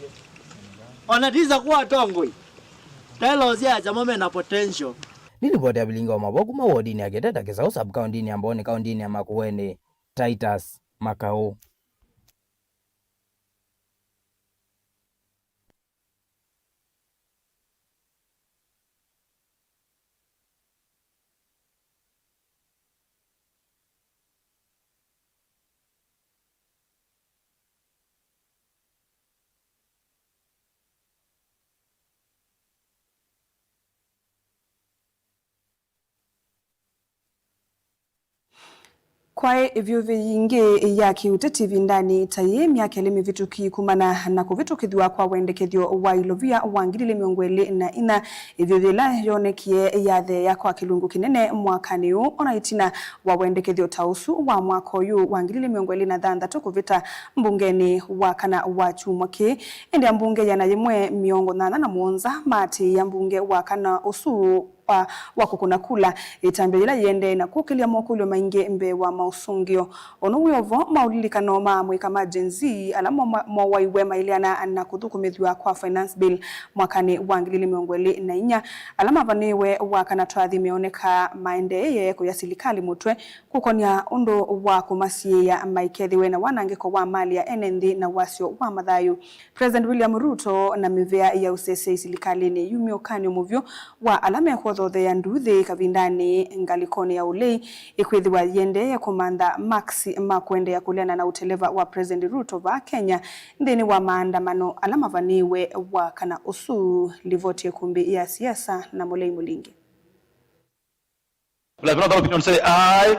ona tisa kwa atongoi. Taĩla ũsyaasya mo me na potential. Nĩ livoti ya vilingi wa mavoo kuma wodinĩ ya Kĩteta Kĩsaũ, sub-kaũntĩnĩ ya Mbooni, kaũntĩnĩ ya Makueni, Titus Makaũ. Kwaĩ ĩvyũvĩ yingĩ ya kĩũteti ĩvindanĩ ta yĩĩ myaka ĩlĩ mĩvĩtũki kumana na kũvĩtũkĩthw'a kwa wendekethyo wa ilovia wa ngili ilĩ mĩongo ĩlĩ na inya, ĩvyũvĩ ĩla yoonekie yatheea kwa kĩlungu kĩnene mwakanĩ ũũ, ona ĩtina wa wendekethyo ta ũsu wa mwaka ũyũ wa ngili ilĩ mĩongo ĩlĩ na thanthatũ kũvĩta mbungenĩ wa kana wa kyumwa kĩĩ. Ĩndĩ ambunge ĩana yĩmwe mĩongo nyanya na mũonza maatĩĩa mbunge wa kana ũsu wa, wa kũkũna kula, ĩtambya yĩla yĩendee na kũkĩlya mokũlyo maingĩ mbee wa maũsũngĩo. Ũndũ wĩ o vo, maũlilikano ma amũika ma Gen Z ala mo-, mowaiwe maĩleana na kũthũkũmĩthw'a kwa Finance Bill mwakanĩ wa ngili ilĩ mĩongo ĩlĩ na inya, ala mavanĩĩwe wa kana twathi meoneka maendeeye kũya silikalĩ mũtwe kũkonya ũndũ wa kũmasiĩĩa maikethĩwe na wanangĩko wa mali ya ene nthĩ na wasyo wa mathayũ. President William Ruto na mĩvĩa ya ũseseĩ silikalĩnĩ yu mwĩanĩo mũvyũ wa ala mekwothothea nduuthĩ kavindanĩ ngalĩkonĩ ya ũlei ĩkwĩthĩwa yĩendeeye kũmantha maksi ma kũendeea kũleana na ũteleva wa President Ruto vaa Kenya nthĩnĩ wa maandamano ala mavanĩĩwe wa kana ũsu. Livoti ya ĩkũmbĩ ya siasa na Mũlei Mũlingi. Let the opinion say aye.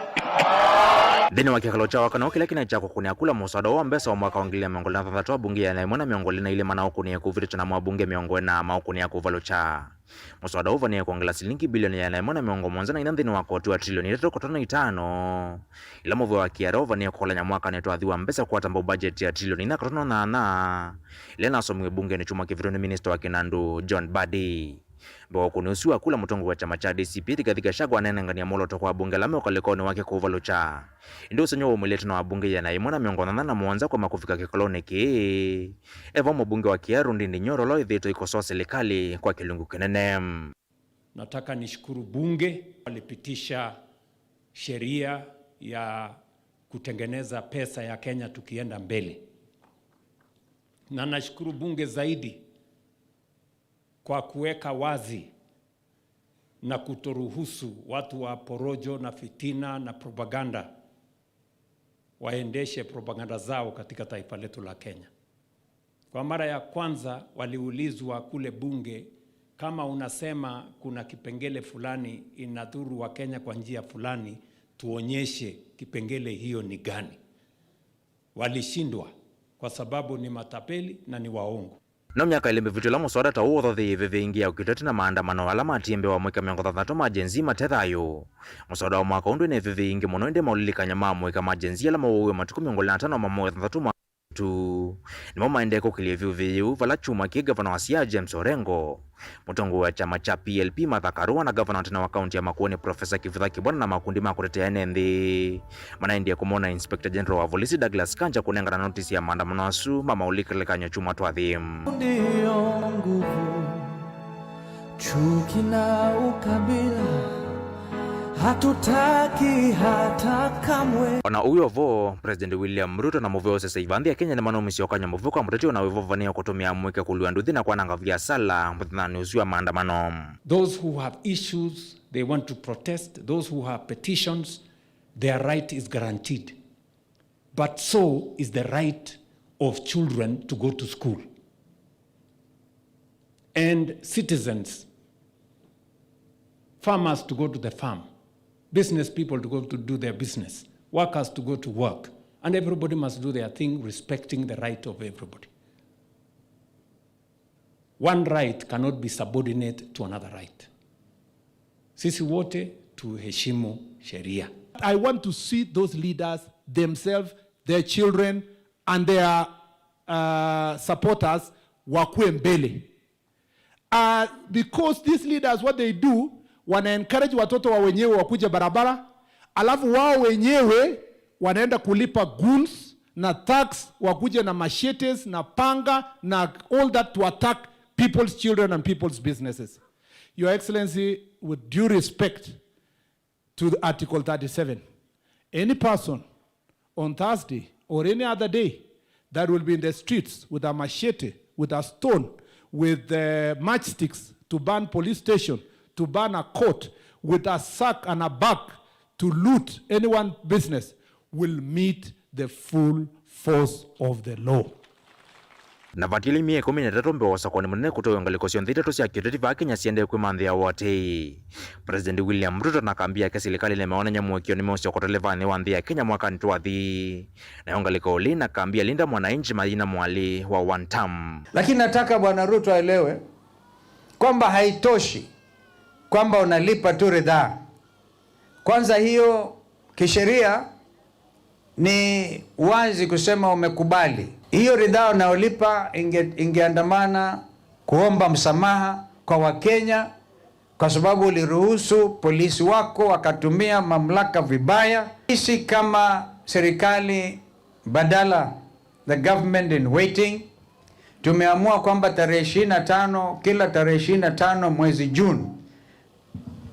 Nthĩnĩ wa kĩkalo kya wakana kĩla kĩna kya kũkũnĩa kula mũswada wa mbesa wa mwaka wa ngili ilĩ na mĩongo ĩlĩ na thanthatũ, abunge ĩana yĩmwe na mĩongo ĩlĩ na ilĩ manaũkũnĩe kũvĩtũkya namo abunge mĩongo ĩna maũkũnĩa kũvalũkya. Mũswada ũũ ũvanĩe kwongela silingi bilioni ĩana yĩmwe na mĩongo mũonza na inya nthĩnĩ wa koti wa trilioni itatũ katono itano, ila mũvĩa wa kĩara ũvanĩe kũkolany'a mwakanĩ twathi wa mbesa kwata mbau budget ya trilioni inya katono nyanya, ĩla ĩnasomiwe bungenĩ kyumwa kĩvĩtũku nĩ minista wa kĩnandũ John Mbadi. Mbee wa ũkũni ũsu wa kula, mũtongoi wa kyama kya D C P Rigathi Gachagua anenengania mwolooto kwa abunge ala me ũkalĩkonĩ wake kũvalũkya. Ĩndĩ ũsengy'o waumĩlĩte na abunge ĩana yĩmwe na mĩongo nyanya na mũonza kwama kũvika kĩkalonĩ kĩĩ. E vau mũbunge wa Kiharu Ndindi Nyoro ũla wĩthĩĩtwe aikosoa silikalĩ kwa kĩlungu kĩnene. Nataka nishukuru bunge walipitisha sheria ya kutengeneza pesa ya Kenya tukienda mbele. Na nashukuru bunge zaidi kwa kuweka wazi na kutoruhusu watu wa porojo na fitina na propaganda waendeshe propaganda zao katika taifa letu la Kenya. Kwa mara ya kwanza waliulizwa kule bunge, kama unasema kuna kipengele fulani inadhuru wa Kenya kwa njia fulani, tuonyeshe kipengele hiyo ni gani. Walishindwa kwa sababu ni matapeli na ni waongo. No myaka ĩlĩ mĩvĩtu ĩla mũswada ta ũũ ũthotheiwe ĩvĩvĩ ĩngĩ ya ũkitoti na maandamano ala matie mbee wa amũika mĩongo thanthatũ ma Gen Z mate thayũ. Mũswada wa mwaka ũũ ndwĩ na ĩvĩvĩ ĩngĩ mũno, ĩndĩ maũlilikany'o ma amũika ma Gen Z ala mauawe matukũ mĩongo ĩlĩ na atano ma mwei wa thanthatũ mwa tu nĩmo maendee kũkĩlya ĩvĩvĩ yĩu, vala kyumwa kĩĩ ngavana wa Siaya James Orengo, mũtongoi wa kyama kya P L P Martha Karua na ngavana wa tene wa kaunti ya Makueni Professor Kivutha Kibwana na makundi ma kũtetea ene nthĩ manaendie kũmona Inspector General wa volisi Douglas Kanja kũnengana notisi ya maandamano asu ma maũlilikany'o kyumwa twathi. Ndiyo nguvu, chuki na ukabila. Hatutaki hata kamwe. Ona ũu o vo, President William Ruto na mũvea ũsese ĩva nthĩ ya Kenya nĩmanaumisye ũkany'o mũvea kwa mũteti ona wĩvovanĩa kũtũmĩa mũike kũlua nduthi na kwananga viasala mũthenyanĩ ũsu wa maandamano. Those who have issues they want to protest, those who have petitions, their right is guaranteed. But so is the right of children to go to school. And citizens, farmers to go to the farm, business people to go to do their business, workers to go to work, and everybody must do their thing respecting the right of everybody. One right cannot be subordinate to another right. Sisi wote tuheshimu sheria. I want to see those leaders themselves, their children, and their, uh, supporters wakue mbele. Uh, because these leaders, what they do, wana encourage watoto wa wenyewe wakuje barabara, alafu wao wenyewe wanaenda kulipa goons na thugs wakuje na machetes na panga na all that to attack people's children and people's businesses. Your Excellency, with due respect to the Article thirty-seven, any person on Thursday or any other day that will be in the streets with a machete, with a stone, with, uh, matchsticks to burn police station, to burn a court, with a sack and a bag to loot anyone business will meet the full force of the law. Na vatilye myei ĩkũmi na ĩtatũ mbee wa ũsakũani mũnene kũtwaiwa, ngalĩko syonthe itatũ sya kĩũteti vaa Kenya siendee kwĩmanthĩa ũatĩĩi. President William Ruto na kambi yake silikalĩ nĩmeonany'a mũĩkĩĩo nĩmeũsyoka ũtelevanĩ wa nthĩ ya Kenya mwakanĩ twathi. Nayo ngalĩko ũlĩ na kambi ya Linda Mwananchi mathi na mwalĩ wa one term. Lakini nataka Bwana Ruto aelewe kwamba haitoshi kwamba unalipa tu ridhaa. Kwanza, hiyo kisheria ni wazi kusema umekubali. Hiyo ridhaa unayolipa inge-, ingeandamana kuomba msamaha kwa Wakenya kwa sababu uliruhusu polisi wako wakatumia mamlaka vibaya. Sisi kama serikali badala, the government in waiting, tumeamua kwamba tarehe ishirini na tano, kila tarehe ishirini na tano mwezi June,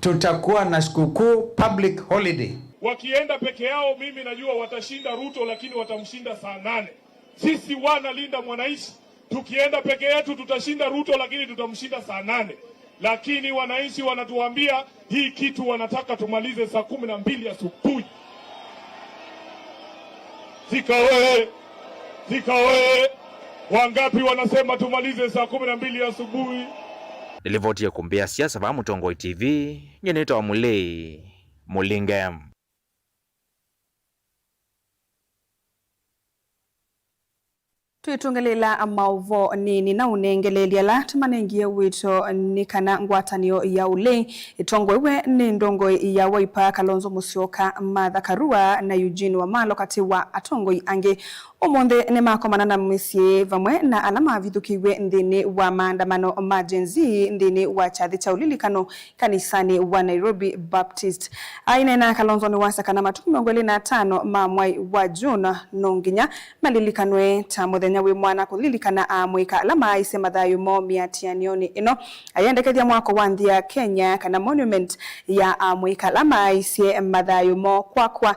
tutakuwa na sikukuu, public holiday. Wakienda peke yao, mimi najua watashinda Ruto, lakini watamshinda saa nane. Sisi wana Linda Mwananchi, tukienda peke yetu tutashinda Ruto, lakini tutamshinda saa nane. Lakini wananchi wanatuambia hii kitu wanataka tumalize saa kumi na mbili asubuhi. Thika oye! Thika oye! Wangapi wanasema tumalize saa kumi na mbili asubuhi? Nĩlivoti ya kũmbĩa siasa vaa Mũtongoi T V, nyie nĩtawa Mũlei Mũlinge. Twĩtũngĩlĩĩla maũvoo nini na ũnengeleeli ala tũmanengie wĩto nĩ kana ngwatanĩo ya ũlei ĩtongoew'e nĩ ndongoi ya Wiper Kalonzo Musyoka, Martha Karua na Eugene Wamalwa katĩ wa atongoi angĩ. Ũmũnthĩ nĩmakomana na mĩsyĩ vamwe na ala mavithũkĩiw'e nthĩnĩ wa maandamano ma Gen Z nthĩnĩ wa kyathĩ kya ũlilikano kanisanĩ wa Nairobi Baptist. Aineena, Kalonzo nĩwasya kana matukũ mĩongo ĩlĩ na atano ma mwai wa June no nginya malilikanwe ta mũthenya wĩ mwanya kũlilikana amũika ala maaisye mathayũ moo mĩatĩanĩonĩ ĩno. Ayendekethya mwako wa nthĩ ya Kenya kana monument ya amũika ala maaisye mathayũ moo kwakwa,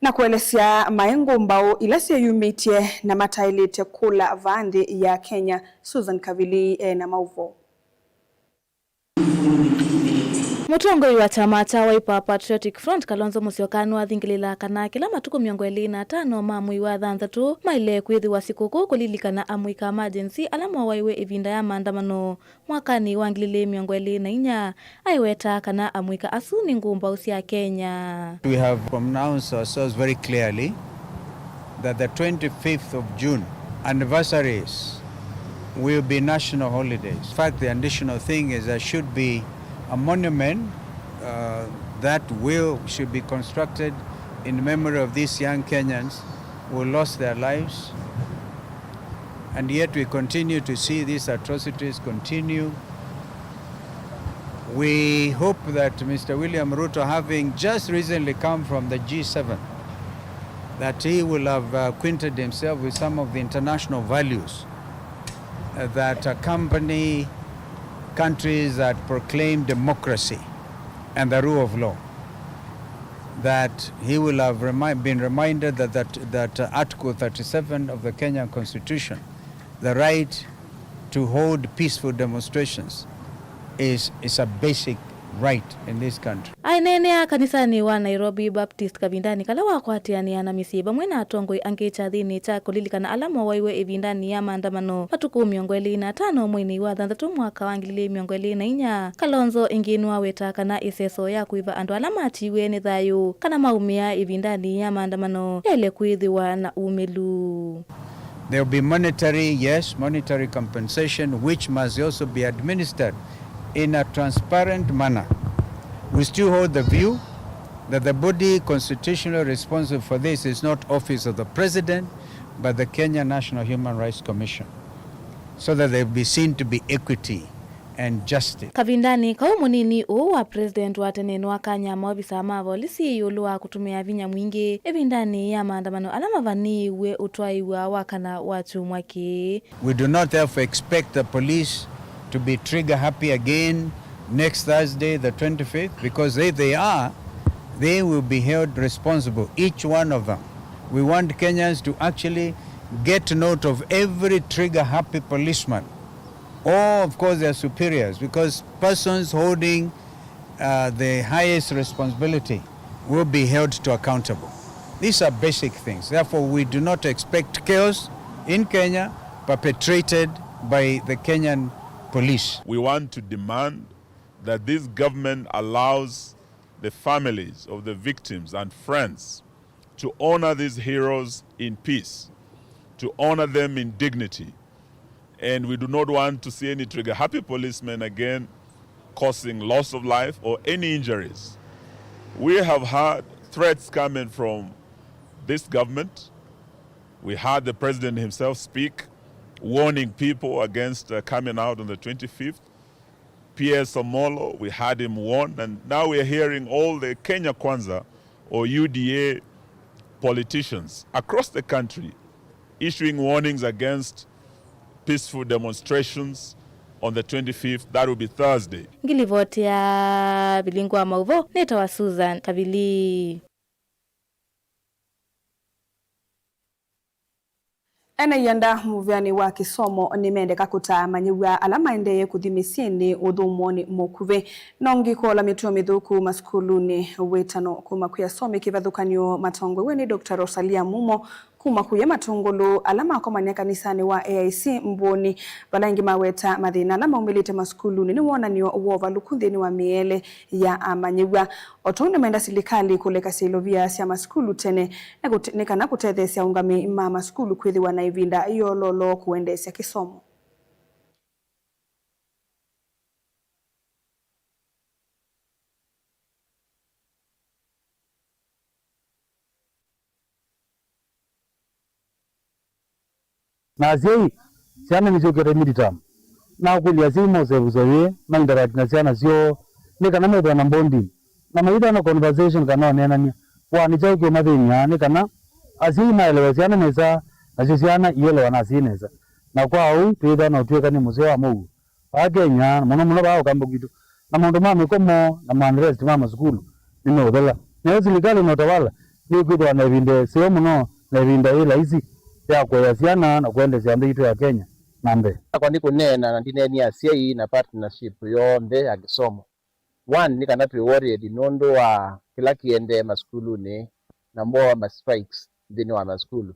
na kũelesya maĩ ngũmbaũ ila syeyumĩtye na mataĩlĩte kũla vaa nthĩ ya Kenya. Susan Kavili e na maũvoo. Mũtongoi wa kyama kya Wiper Patriotic Front, Kalonzo Musyoka, nĩwathingĩlĩĩla kana kĩla matukũ mĩongo ĩlĩ na atano ma mwei wa thanthatũ maĩle kwĩthĩwa sikũkũ kũlilikana amũika ma Gen Z ala moowaiwe ĩvinda ya maandamano mwakanĩ wa ngili ilĩ mĩongo ĩlĩ na inya, aiweta kana amũika asu nĩ ngũmbaũ sya Kenya. We have pronounced ourselves very clearly that the twenty-fifth of June anniversaries will be national holidays. In fact, the additional thing is there should be a monument, uh, that will, should be constructed in memory of these young Kenyans who lost their lives. And yet we continue to see these atrocities continue. We hope that Mister William Ruto, having just recently come from the G seven, that he will have, uh, acquainted himself with some of the international values, uh, that accompany countries that proclaim democracy and the rule of law. that he will have remi-, been reminded that, that, that, uh, Article thirty-seven of the Kenyan Constitution, the right to hold peaceful demonstrations, is, is a basic right in this country. Aineenea kanisanĩ wa Nairobi Baptist kavindanĩ kala wakwatĩanĩa na mĩsyĩ vamwe na atongoi angĩ kyathinĩ kya kũlilikana ala mowaiwe ĩvindanĩ ya maandamano matukũ mĩongo ĩlĩ na atano mweinĩ wa thanthatũ mwaka wa ngili ilĩ mĩongo ĩlĩ na inya, Kalonzo ĩngĩ nĩwawetaa kana ĩseso ya kũĩva andũ ala matiiwe nĩ thayũ kana maumĩa ĩvindanĩ ya maandamano yaĩle kwĩthĩwa na umĩlu. There will be monetary, yes, monetary compensation, which must also be administered in a transparent manner. We still hold the view that the body constitutionally responsible for this is not Office of the President, but the Kenya National Human Rights Commission, so that there will be seen to be equity and justice. Kavindanĩ kau, mũnini ũũ wa president wa tene nĩwakany'a maovisaa ma volisi ĩũlũ wa kũtũmĩa vinya mwingĩ ĩvindanĩ ya maandamano ala mavaniw'e ũtwaĩwa wa kana wa kyumwa kĩĩ. We do not therefore expect the police to be trigger happy again next Thursday, the twenty-fifth, because if they are, they will be held responsible, each one of them. We want Kenyans to actually get note of every trigger happy policeman, or of course their superiors, because persons holding, uh, the highest responsibility will be held to accountable. These are basic things. Therefore, we do not expect chaos in Kenya perpetrated by the Kenyan police. We want to demand that this government allows the families of the victims and friends to honor these heroes in peace, to honor them in dignity. And we do not want to see any trigger happy policemen again causing loss of life or any injuries. We have had threats coming from this government. We had the president himself speak, warning people against, uh, coming out on the twenty-fifth. P S Omolo, we had him warn, and now we are hearing all the Kenya Kwanza or U D A politicians across the country issuing warnings against peaceful demonstrations on the twenty-fifth, that will be Thursday. Ngilivoti ya Vilingu wa Mauvoo, nĩtawa Susan Kavili. Ene ianda mũvĩanĩ wa kĩsomo nĩmendeka kũtaa amanyĩw'a ala maendee kũthi mĩsyĩnĩ ũthũmũonĩ mũkuvĩ. Nongi kũola mĩtuo mĩthũku masukulunĩ. Wĩtano kuma kwĩ asomi kĩvathũkany'o matongoew'e nĩ Doctor Rosalia Mumo kuma kũya matũngũlũ ala makomany'a kanisanĩ wa A I C Mbũni, vala aingĩ maweta mathĩna ala maumĩlĩte masukulunĩ nĩ wonany'o wa ũvalũku nthĩnĩ wa mĩeele ya amanyĩw'a. O tũu nĩmenda silikalĩ kũlekasya ilovia sya masukulu tene nĩ kũte-, nĩ kana kũtetheesya aũngamĩi ma masukulu kwĩthĩwa na ĩvinda yololo kũendeesya kĩsomo. Na asyai, syana nĩsyũkĩte midterm. Nakũlya asyai ma ũsevuso yĩĩ ma interact na syana syoo nĩ kana methĩwa na bonding, na mayĩthĩwa na conversation kana oneenany'a wa nĩ kyaũ kĩũmathĩnyaa, nĩ kana asyai maelewe syana nesa, nasyo syana ielewa na asyai nesa. Na kwa ũu, twĩĩthĩwa na ũtw'ĩkani mũseo wa mũuo. Vaa Kenya, mũno mũno vaa Ũkamba kwitũ, na maũndũ ma mĩkomo na ma unrest ma masukulu nĩmeũthela. Nayo silikalĩ na ũtawala nĩkwĩthĩwa na ĩvinda ĩseo mũno na ĩvinda yĩ laisi ya kũea syana na kũendesya nthĩ yitũ ya Kenya na mbee. Nakwa nĩ kũneena na ndineenie asyai na partnership yonthe ya kĩsomo. One, nĩ kana twĩ worried nũndũ wa kĩla kĩendee masukulunĩ na mboa ma strikes nthĩnĩ wa masukulu.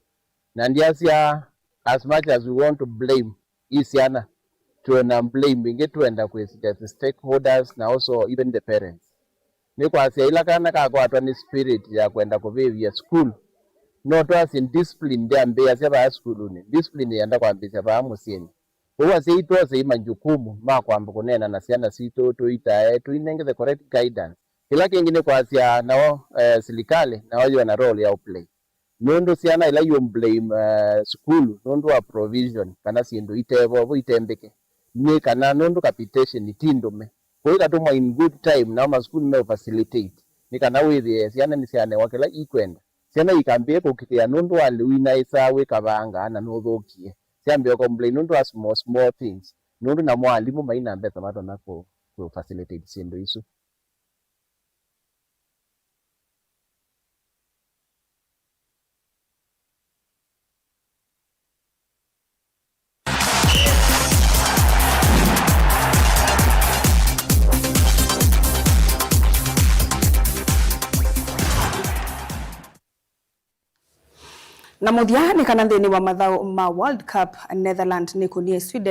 Na ndyasya, as much as we want to blame i syana, twĩna blame ĩngĩ twenda kwĩsĩkya the stakeholders na also even the parents. Nĩ kwasya ĩla kana kakwatwa nĩ spirit ya kwenda kũvĩvya sukulu, no twasye discipline ndyambĩĩasya vaa sukulunĩ, discipline yenda kwambĩĩsya vaa mũsyĩnĩ. Ũu asyai twose i majukumu ma kwamba kũneena na syana sitũ, tũitae, tũinenge the correct guidance. Kĩla kĩngĩ nĩ kwasya nao, eh, silikalĩ nao yĩna role ya ũplay. Nũndũ syana ila iũ blame, eh, sukulu nũndũ wa provision kana syĩndũ itevo vo itembĩke, nĩ kana nũndũ capitation ti ndũme. Kũu ĩkatũmwa in good time, nao masukulu me facilitate nĩ kana wĩthĩe syana nĩsyanewa kĩla ikwenda. Syana ikambĩĩe kũkitĩa nũndũ wa lĩu inaĩsaa wĩ kavanga na nũthũkie. Syambĩĩa complain nũndũ wa small, small things, nũndũ namo alimũ maina mbesa matonya kũ, kũ facilitate syĩndũ isu. Na mũthya nĩ kana nthĩnĩ wa mathaũ ma World Cup, Netherlands nĩkũnie Sweden